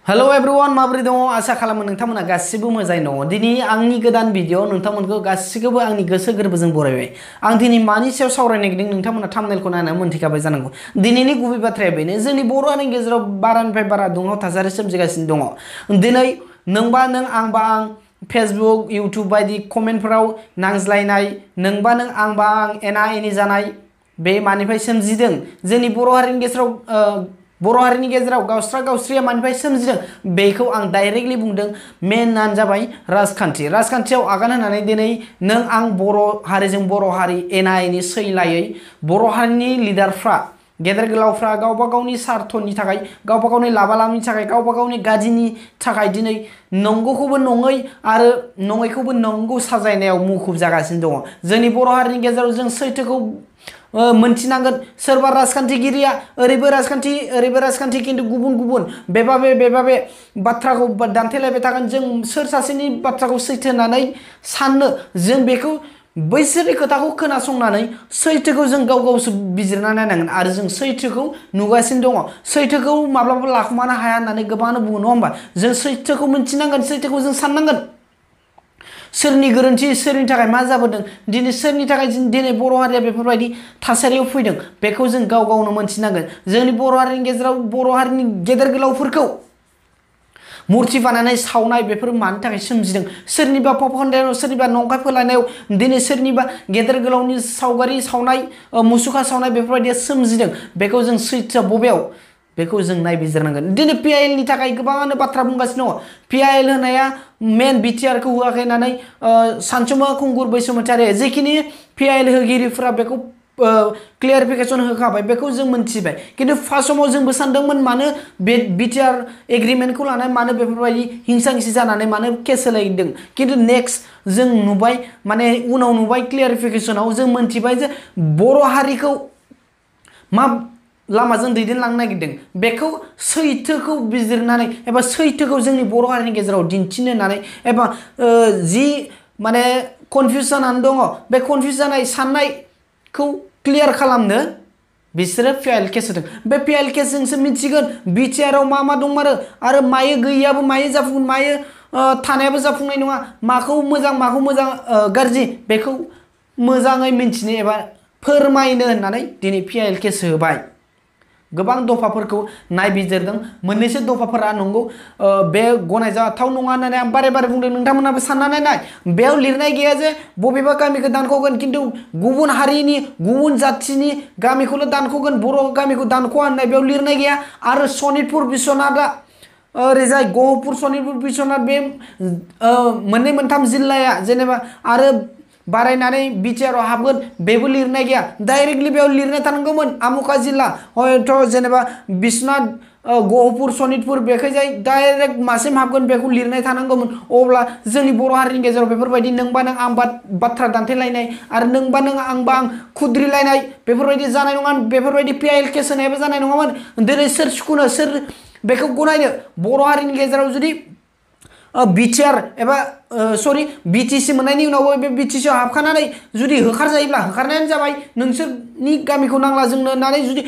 Hello everyone माबोरै दङ आसा खालामो नोंथांमोना गासिबो मोजाङै दङ दिनै आंनि गोदान भिडिअ नोंथांमोनखौ गासिखौबो आंनि गोसो गोरबोजों बरायबाय आं दिनै मानि सायाव सावरायनो नागिरदों नोंथांमोना थाम्बनेलखौ नायनानै मोनथिखाबाय जानांगौ दिनैनि गुबै बाथ्राया बेनो जोंनि बर' हारिनि गेजेराव बारानिफ्राय बारा दुंहाव थासारि सोमजिगासिनो दङ दिनै नोंबा नों आंबा आं फेसबुक इउटुब बायदि कमेन्टफोराव नांज्लायनाय नोंबा नों आंबा आं एना एनि जानाय बे मानिफ्राय सोमजिदों जोंनि बर' हारिनि गेजेराव गावस्रा गावस्रिया मानिफ्राय सोमजिदों बेखौ आं डाइरेक्टलि बुंदों मेनानो जाबाय राजखान्थियाव आगान होनानै दिनै नों आं बर' हारिजों बर' हारि एना एनि सैलायै बर' हारिनि लिडारफ्रा गेदेर गोलावफ्रा गावबा गावनि सार्थनि थाखाय गावबा गावनि लाबा लाबनि थाखाय गावबा गावनि गाज्रिनि थाखाय दिनै नंगौखौबो नङै आरो नङैखौबो नंगौ साजायनायाव मुखुब जागासिनो दङ जोंनि बर' हारिनि गेजेराव जों सैथोखौ मोनथिनांगोन सोरबा राजखान्थिगिरिया ओरैबो राजखान्थि खिन्थु गुबुन बेबाबे बाथ्राखौ दान्थेलायबाय थागोन जों सोर सासेनि बाथ्राखौ सैथो होननानै साननो जों बेखौ बैसोरनि खोथाखौ खोनासंनानै सैथोखौ जों गावसो बिजिरना नायनांगोन आरो जों सैथोखौ नुगासिनो दङ सैथोखौ माब्लाबा लाखुमानो हाया होननानै गोबाङानो बुङो नङा होमबा जों सैथोखौ मिन्थिनांगोन सैथोखौ जों साननांगोन सोरनि गोरोन्थि सोरनि थाखाय मा जाबोदों दिनै सोरनि थाखाय दिनै बर' हारिया बेफोरबायदि थासारियाव फैदों बेखौ जों गावनो मोनथिनांगोन जोंनि बर' हारिनि गेजेराव बर' हारिनि गेदेर गोलावफोरखौ मुर्ति बानायनाय सावनाय बेफोर मानि थाखाय सोमजिदों सोरनिबा प्रपागान्डायाव सोरनिबा नंखाय फोलायनायाव दिनै सोरनिबा गेदेर गोलावनि सावगारि सावनाय मुसुखा सावनाय बेफोरबायदिया सोमजिदों बेखौ जों सैथोआ बबेयाव बेखौ जों नायबिजिरनांगोन दिनै पिआइएलनि थाखाय गोबाङानो बाथ्रा बुंगासिनो दङ पिआइएल होनाया मेन बिटिआरखौ होआखै होननानै सानसुमा खुंगुर बैसोमुतियारि जेखिनि पिआइएल होगिरिफ्रा बेखौ क्लियारिफिकेसन होखाबाय बेखौ जों मोनथिबाय खिन्थु फार्स्ट समाव जोंबो सानदोंमोन मानो बे बिटिआर एग्रिमेन्टखौ लानानै मानो बेफोरबायदि हिंसा हिंसि जानानै मानो केस होलायदों खिन्थु नेक्स्ट जों नुबाय माने उनाव नुबाय क्लियारिफिकेसनाव जों मोनथिबाय जे बर' हारिखौ मा लामाजों दैदेनलांनो नागिरदों बेखौ सैथोखौ बिजिरनानै एबा सैथोखौ जोंनि बर' हारिनि गेजेराव दिन्थिनो होननानै एबा जि माने कनफिउस जानानै दङ बे कनफिउस जानाय साननायखौ क्लियार खालामनो बिसोरो पिआइएल केस होदों बे पिआइएल केसजोंसो मिथिगोन बिटिआराव मा दंमारो आरो मायो गैयाबो मायो जाफुंगोन मायो थानायाबो जाफुंनाय नङा माखौ मोजां गाज्रि बेखौ मोजाङै मिन्थिनो एबा फोरमायनो होननानै दिनै पिआइएल केस होबाय गोबां दफाफोरखौ नायबिजिरदों मोननैसो दफाफोरा नंगौ बे गनायजाथाव नङा होननानै आं बारे बुंदों नोंथांमोनाबो साननानै नाय बेयाव लिरनाय गैया जे बबेबा गामिखौ दानख'गोन खिन्थु गुबुन हारिनि गुबुन जाथिनि गामिखौल' दानख'गोन बर' गामिखौ दानख'आ होननाय बेयाव लिरनाय गैया आरो सनितपुर बिश्वनाथआ ओरैजाय गहपुर सनितपुर बिश्वनाथ बे मोननै मोनथाम जिल्लाया जेनेबा आरो बारायनानै बिटिआराव हाबगोन बेबो लिरनाय गैया डाइरेक्टलि बेयाव लिरनाय थानांगौमोन आमुका जिल्ला हयथ' जेनेबा बिश्वनाथ गहपुर सनितपुर बेखैजाय डाइरेक्ट मासिम हाबगोन बेखौ लिरनाय थानांगौमोन अब्ला जोंनि बर' हारिनि गेजेराव बेफोरबायदि नोंबा नों आं बाथ्रा दान्थेलायनाय आरो नोंबा नों आंबा आं खुद्रिलायनाय बेफोरबायदि जानाय नङा बेफोरबायदि पिआइएल केस होनायाबो जानाय नङामोन दिनै सोर सुखुनो सोर बेखौ गनायनो बर' हारिनि गेजेराव जुदि बिटिआर एबा बिटिसि मोननायनि उनावबो बे बिटिसिआव हाबखानानै जुदि होखारजायोब्ला होखारनायानो जाबाय नोंसोरनि गामिखौ नांला जोंनो होननानै जुदि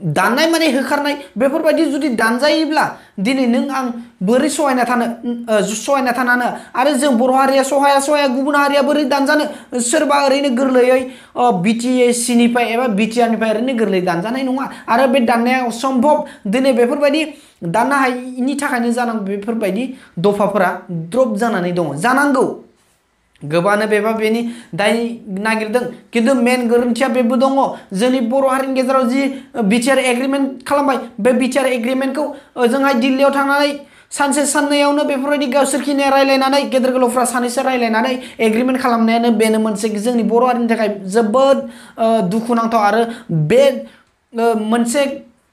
दाननाय माने होखारनाय बेफोरबायदि जुदि दानजायोब्ला दिनै नों आं बोरै सहायना थानो आरो जों बर' हारिया सहाया गुबुन हारिया बोरै दानजानो सोरबा ओरैनो गोरलैयै बिटिसिनिफ्राय एबा बिटिआरनिफ्राय ओरैनो गोरलै दानजानाय नङा आरो बे दाननाया असम्भब दिनै बेफोरबायदि दाननो हायिनि थाखायनो जानांगौ बेफोरबायदि दफाफोरा द्रप जानानै दङ जानांगौ गोबानो बेबा बेनि दाय नागिरदों खिन्थु मेन गोरोन्थिया बेबो दङ जोंनि बर' हारिनि गेजेराव जि बिटिआर एग्रिमेन्ट खालामबाय बे बिटिआर एग्रिमेन्टखौ ओजोंहाय दिल्लीयाव थांनानै सानसे साननैयावनो बेफोरबायदि गावसोरखिनिया रायलायनानै गेदेर गोलावफ्रा सानैसो रायलायनानै एग्रिमेन्ट खालामनायानो बेनो मोनसे जोंनि बर' हारिनि थाखाय जोबोद दुखुनांथाव आरो बे मोनसे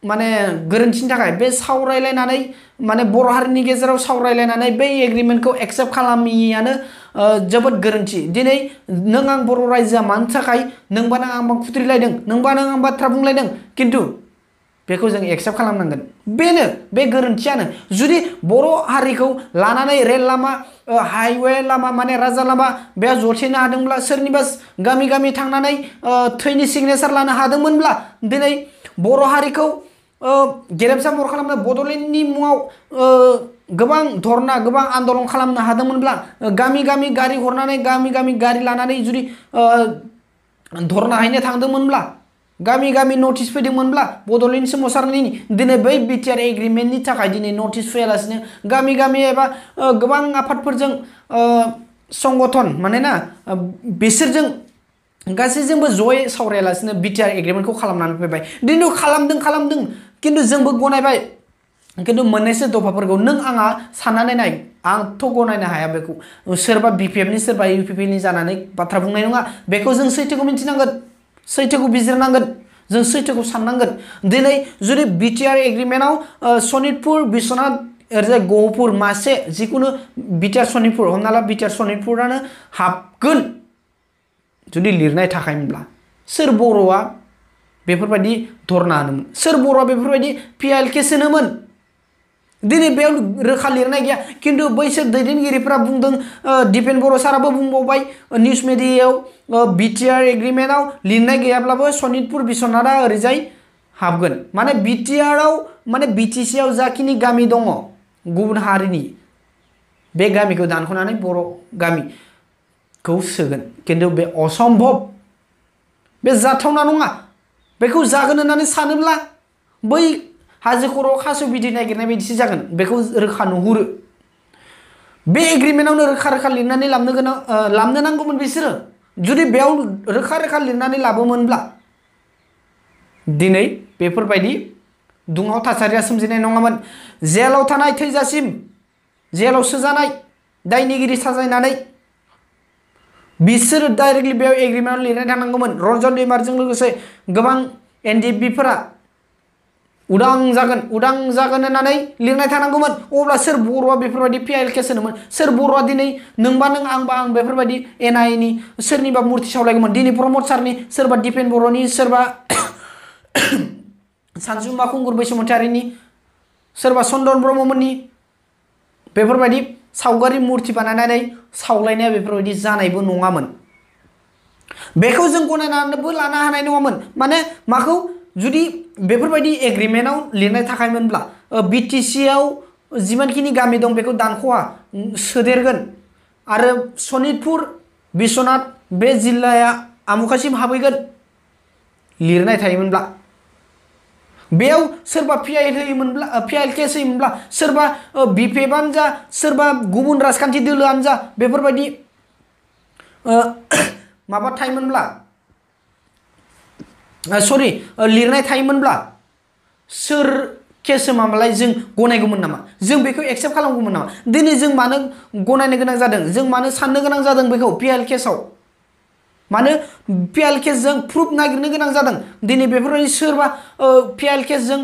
माने गोरोन्थिनि थाखाय बे सावरायलायनानै माने बर' हारिनि गेजेराव सावरायलायनानै बै एग्रिमेन्टखौ एक्सेप्ट खालामियानो जोबोद गोरोन्थि दिनै नों आं बर' रायजोआ मानि थाखाय नोंबा नों आंबा खुद्रिलायदों नोंबा नों आं बाथ्रा बुंलायदों खिन्थु बेखौ जों एक्सेप्ट खालामनांगोन बेनो बे गोरोन्थियानो जुदि बर' हारिखौ लानानै रेल लामा हाइवे लामा माने राजा लामा बेयाव जथेनो हादोंब्ला सोरनिबा गामि थांनानै थैनि सिगनेसार लानो हादोंमोनब्ला दिनै बर' हारिखौ गेरेमसा महर खालामनो बड'लेण्डनि मुङाव गोबां धरना गोबां आन्दलन खालामनो हादोंमोनब्ला गामि गामि गारि हरनानै गामि गामि गारि लानानै जुदि धरना हैनो थांदोंमोनब्ला गामि गामि नटिस फैदोंमोनब्ला बड'लेण्ड सोमावसारनायनि दिनै बै बिटिआर एग्रिमेन्टनि थाखाय दिनै नटिस फैयालासिनो गामि गामि एबा गोबां आफादफोरजों संगठन मानोना बिसोरजों गासैजोंबो जयै सावरायालासिनो बिटिआर एग्रिमेन्टखौ खालामनानै फैबाय दिनै खालामदों किन्तु जोंबो गनायबाय किन्तु मोननैसो दफाफोरखौ नों आंहा साननानै नाय आंथ' गनायनो हाया बेखौ सोरबा बिपिएफनि सोरबा इउपिपिनि जानानै बाथ्रा बुंनाय नङा बेखौ जों सैथोखौ मिथिनांगोन सैथोखौ बिजिरनांगोन जों सैथोखौ साननांगोन दिनै जुदि बिटिआर एग्रिमेन्टआव सनितपुर बिश्वनाथ ओरैजाय गहपुर मासे जिखुनु बिटिआर सनितपुर हमना ला बिटिआर सनितपुरानो हाबगोन जुदि लिरनाय थाखायमोनब्ला सोर बर'आ बेफोरबायदि धरना होनोमोन सोर बर'आ बेफोरबायदि पिआइएल केस होनोमोन दिनै बेयाव रोखा लिरनाय गैया किन्तु बैसोर दैदेनगिरिफोरा बुंदों दिपेन बर' साराबो बुंबावबाय निउस मिडियायाव बिटिआर एग्रिमेन्टआव लिरनाय गैयाब्लाबो सनितपुर बिश्वनाथआ ओरैजाय हाबगोन माने बिटिआरआव माने बिटिसिआव जाखिनि गामि दङ गुबुन हारिनि बे गामिखौ दानख'नानै बर' गामिखौ सोगोन किन्तु बे असम्भब बे जाथावना नङा बेखौ जागोन होननानै सानोब्ला बै हाजो खर' खासौ बिदै नागिरनाय बायदिसो जागोन बेखौ रोखा नुहुरो बे एग्रिमेन्टआवनो रोखा रोखा लिरनानै लाबनो नांगौमोन बिसोरो जुदि बेयाव रोखा रोखा लिरनानै लाबोमोनब्ला दिनै बेफोरबायदि दुंहाव थासारिया सोमजिनाय नङामोन जेलाव थानाय थैजासिम जेलाव सोजानाय दायनिगिरि साजायनानै बिसोरो डाइरेक्टलि बेयाव एग्रिमेन्टआव लिरनाय थानांगौमोन रन्जन दैमारिजों लोगोसे गोबां एनडिएफबिफोरा उदां जागोन होननानै लिरनाय थानांगौमोन अब्ला सोर बर'आ बेफोरबायदि पिआइएल केस होनोमोन सोर बर'आ दिनै नोंबा नों आंबा आं बेफोरबायदि एनआइएनि सोरनिबा मुर्ति सावलायगौमोन दिनै प्रमद सारनि सोरबा दिपेन बर'नि सोरबा सानसुमा खुंगुर बैसुमतारिनि सोरबा चन्दन ब्रह्ममोननि बेफोरबायदि सावगारि मुर्ति बानायनानै सावलायनाया बेफोरबायदि जानायबो नङामोन बेखौ जों गनायनानैबो लानो हानाय नङामोन माने माखौ जुदि बेफोरबायदि एग्रिमेन्टआव लिरनाय थाखायमोनब्ला बिटिसिआव जिमानखिनि गामि दं बेखौ दानख'वा सोदेरगोन आरो सनितपुर बिश्वनाथ बे जिल्लाया आमुखासिम हाबहैगोन लिरनाय थायोमोनब्ला बेयाव सोरबा पिआइएल केस होयोमोनब्ला सोरबा बिपिएफआनो जा सोरबा गुबुन राजखान्थि दोलोआनो जा बेफोरबायदि माबा थायोमोनब्ला सरि लिरनाय थायोमोनब्ला सोर केस होमालाय जों गनायगौमोन नामा जों बेखौ एक्सेप्ट खालामगौमोन नामा दिनै जों मानो गनायनो गोनां जादों जों मानो साननो गोनां जादों बेखौ पिआइएल केसआव मानो पिआइएल केसजों प्रुफ नागिरनो गोनां जादों दिनै बेफोरबायदि सोरबा पिआइएल केसजों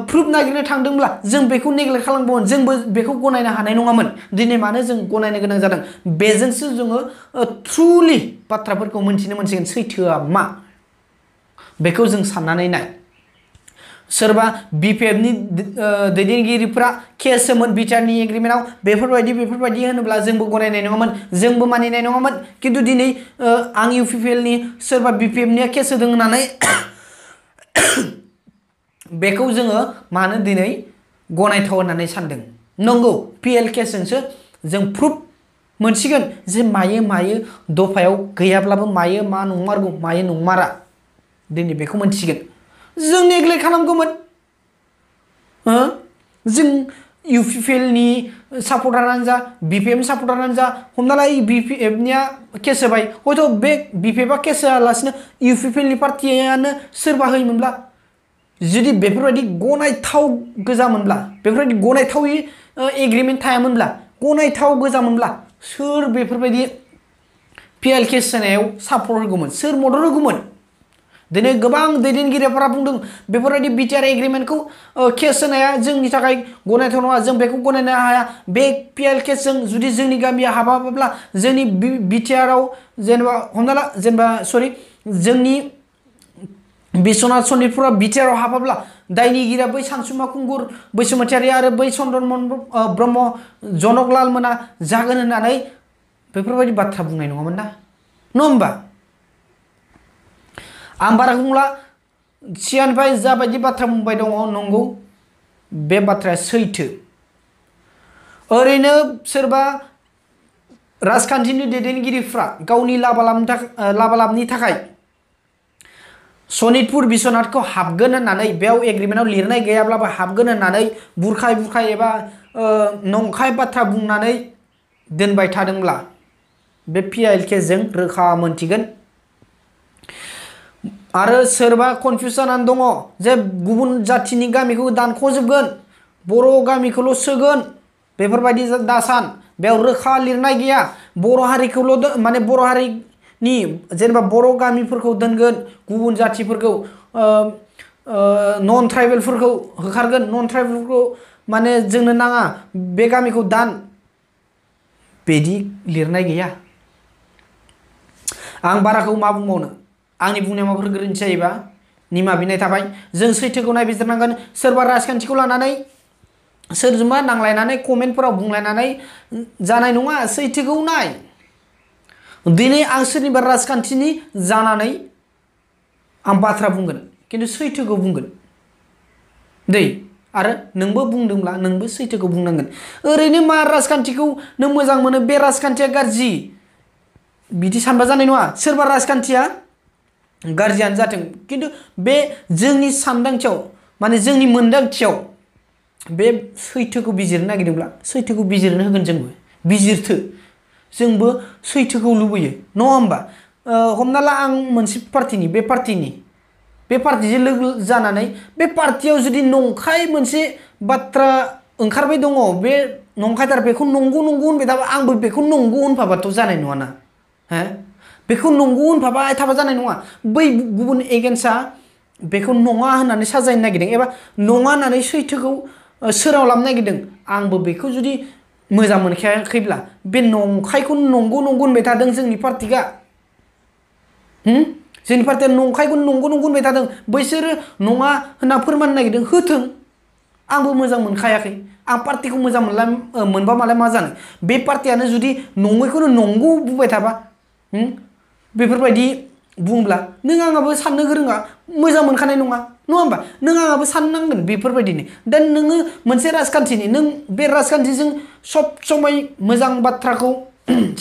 प्रुफ नागिरनो थांदोंब्ला जों बेखौ नेग्लेक्ट खालामगौमोन जोंबो बेखौ गनायनो हानाय नङामोन दिनै मानो जों गनायनो गोनां जादों बेजोंसो जोङो ट्रुलि बाथ्राफोरखौ मोनथिनो मोनसिगोन सैथोआ मा बेखौ जों साननानै नाय सोरबा बिपिएफनि दैदेनगिरिफोरा केस होमोन बिटिआरनि एग्रिमेन्टआव बेफोरबायदि होनोब्ला जोंबो गनायनाय नङामोन जोंबो मानिनाय नङामोन किन्तु दिनै आं इउपिपिएलनि सोरबा बिपिएफनिया केस होदों होननानै बेखौ जोङो मानो दिनै गनायथाव होननानै सानदों नंगौ पिएल केसजोंसो जों प्रुफ मोनसिगोन जे मायो दफायाव गैयाब्लाबो मायो मा नंमारगौ मायो नंमारा दिनै बेखौ मोनसिगोन जों नेग्लेक्ट खालामगौमोन जों इउपिपिएलनि सापर्टारानो जा बिपिएम सापर्टारानो जा हमना ला बिपिएफनिया केस होबाय हयथ' बे बिपिएफआ केस होआलासिनो इउपिपिएलनि पार्टियानो सोरबा होयोमोनब्ला जुदि बेफोरबायदि गनायथाव गोजामोनब्ला बेफोरबायदि गनायथावै एग्रिमेन्ट थायामोनब्ला गनायथाव गोजामोनब्ला सोर बेफोरबायदि पिएल केस होनायाव सापर्ट होगौमोन सोर मदद होगौमोन दिनै गोबां दैदेनगिरिफोरा बुंदों बेफोरबायदि बिटिआर एग्रिमेन्टखौ केस होनाया जोंनि थाखाय गनायथाव नङा जों बेखौ गनायनो हाया बे पिएल केसजों जुदि जोंनि गामिया हाबाब्ला जोंनि बिटिआरआव जेनेबा हमना ला जोंनि बिश्वनाथ सनितपुरा बिटिआरआव हाबाब्ला दायनिगिरिया बै सानसुमा खुंगुर बैसुमतारी आरो बै चन्दन ब्रह्म जनकलाल मोना जागोन होननानै बेफोरबायदि बाथ्रा बुंनाय नङामोन ना नङा होमबा आं बारा बुंला सिगांनिफ्राय जाबायदि बाथ्रा बुंबाय दङ नंगौ बे बाथ्राया सैथो ओरैनो सोरबा राजखान्थिनि दैदेनगिरिफ्रा गावनि लाबालाबनि थाखाय सनितपुर बिश्वनाथखौ हाबगोन होननानै बेयाव एग्रिमेन्टआव लिरनाय गैयाब्लाबो हाबगोन होननानै बुरखाय एबा नंखाय बाथ्रा बुंनानै दोनबाय थादोंब्ला बे PILK जों रोखा मोनथिगोन आरो सोरबा कनफ्यूज जानानै दङ जे गुबुन जाथिनि गामिखौ दानख'जोबगोन बर' गामिखौल' सोगोन बेफोरबायदि दासान बेयाव रोखा लिरनाय गैया बर' हारिखौल' माने बर' हारिनि जेनेबा बर' गामिफोरखौ दोनगोन गुबुन जातिफोरखौ नन ट्राइबेलफोरखौ होखारगोन नन ट्राइबेलफोरखौ माने जोंनो नाङा बे गामिखौ दान बेदि लिरनाय गैया आं बाराखौ मा बुंबावनो आंनि बुंनाया माबाफोर गोरोन्थि जायोबा निमाहा बिनाय थाबाय जों सैथोखौ नायबिजिरनांगोन सोरबा राजखान्थिखौ लानानै सोरजोंबा नांलायनानै कमेन्टफोराव बुंलायनानै जानाय नङा सैथोखौ नाय दिनै आं सोरनिबा राजखान्थिनि जानानै आं बाथ्रा बुंगोन खिन्थु सैथोखौ बुंगोन दै आरो नोंबो बुंदोंब्ला नोंबो सैथोखौ बुंनांगोन ओरैनो मा राजखान्थिखौ नों मोजां मोनो बे राजखान्थिया गाज्रि बिदि सानबा जानाय नङा सोरबा राजखान्थिया गाज्रियानो जाथों खिन्थु बे जोंनि सानदांथियाव माने जोंनि मोनदांथियाव बे सैथोखौ बिजिरनो नागिरदोंब्ला सैथोखौ बिजिरनो होगोन जोंबो बिजिरथो जोंबो सैथोखौ लुबैयो नङा होमबा हमना ला आं मोनसे पार्टिनि बे पार्टिजों लोगो जानानै बे पार्टियाव जुदि नंखाय मोनसे बाथ्रा ओंखारबाय दङ बे नंखायथार बेखौ नंगौ होनबाय थाबा आंबो बेखौ नंगौ होनफाबाथ' जानाय नङाना हो बेखौ नंगौ होनफाबाय थाबा जानाय नङा बै गुबुन एगेन्स्टआ बेखौ नङा होननानै साजायनो नागिरदों एबा नङा होननानै सैथोखौ सोराव लाबनो नागिरदों आंबो बेखौ जुदि मोजां मोनखायाखैब्ला बे नंखायखौ नंगौ होनबाय थादों जोंनि पार्टिया जोंनि पार्टिया नंखायखौ नंगौ होनबाय थादों बैसोरो नङा होनना फोरमान नागिरदों होथों आंबो मोजां मोनखायाखै आं पार्टिखौ मोजां मोनबा मालाय मा जानो बे पार्टियानो जुदि नङैखौनो नंगौ बुंबाय थाबा बेफोरबायदि बुंब्ला नों आंहाबो साननो गोरोङा मोजां मोनखानाय नङा होमबा नों आंहाबो साननांगोन बेफोरबायदिनो दा नोङो मोनसे राजखान्थिनि नों बे राजखान्थिजों सब समय मोजां बाथ्राखौ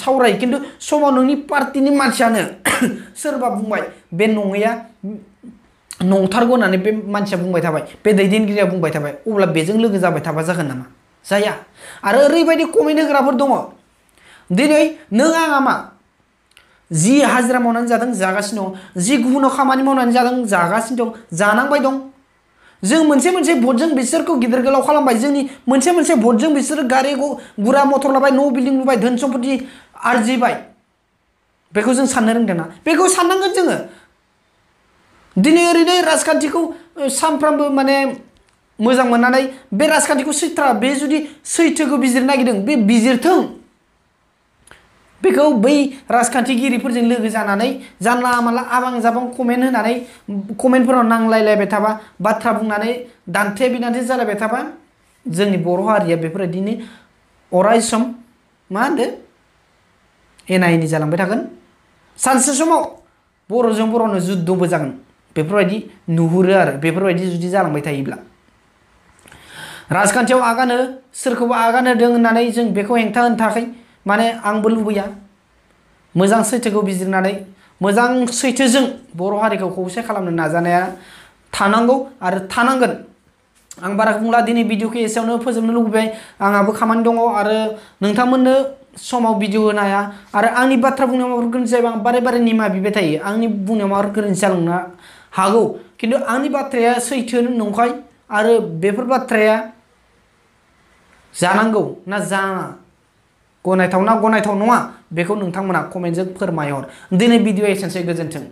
सावरायो खिन्थु समाव नोंनि पार्टिनि मानसियानो सोरबा बुंबाय बे नङैया नंथारगौ होननानै बे मानसिया बुंबाय थाबाय बे दैदेनगिरिया बुंबाय थाबाय अब्ला बेजों लोगो जाबाय थाबा जागोन नामा जाया आरो ओरैबायदि कमेन्ट होग्राफोर दङ दिनै नों आंहा मा जि हाजिरा मावनानै जादों जागासिनो दं जि गुबुनाव खामानि मावनानै जादों जागासिनो दं जानांबाय दं जों मोनसे भटजों बिसोरखौ गिदिर गोलाव खालामबाय जोंनि मोनसे भटजों बिसोर गारि गुरा मटर लाबाय न' बिल्डिं लुबाय धोन सम्पति आरजिबाय बेखौ जों साननो रोंदों ना बेखौ साननांगोन जोङो दिनै ओरैनो राजखान्थिखौ सानफ्रामबो माने मोजां मोननानै बे राजखान्थिखौ सैथ्रा बे जुदि सैथोखौ बिजिरनो नागिरदों बे बिजिरथों बेखौ बै राजखान्थिगिरिफोरजों लोगो जानानै जानला मानला आबां जाबां कमेन्ट होनानै कमेन्टफोराव नांलायलायबाय थाबा बाथ्रा बुंनानै दान्थे बिदान्थे जालायबाय थाबा जोंनि बर' हारिया बेफोरबायदिनो अराय सम मा होनदो एना एनि जालांबाय थागोन सानसे समाव बर'जों बर'नो जुद्धबो जागोन बेफोरबायदि नुहुरो आरो बेफोरबायदि जुदि जालांबाय थायोब्ला राजखान्थियाव आगान हो सोरखौबा आगान होदों होननानै जों बेखौ हेंथा होनो थाखाय माने आंबो लुबैया मोजां सैथोखौ बिजिरनानै मोजां सैथोजों बर' हारिखौ खौसे खालामनो नाजानाया थानांगौ आरो थानांगोन आं बारा बुंला दिनै भिडिअखौ एसेयावनो फोजोबनो लुबैबाय आंहाबो खामानि दङ आरो नोंथांमोननो समाव भिडिअ होनो हाया आरो आंनि बाथ्रा बुंनायाव माबाफोर गोरोन्थि जायोबा आं बारे बारे निमाहा बिबाय थायो आंनि बुंनायाव माबाफोर गोरोन्थि जालांनो हागौ खिन्थु आंनि बाथ्राया सैथो नंखाय आरो बेफोर बाथ्राया जानांगौ ना जाना गनायथाव ना गनायथाव नङा बेखौ नोंथांमोना कमेन्टजों फोरमायहर दिनै भिडिअ एसेनोसै गोजोन्थों।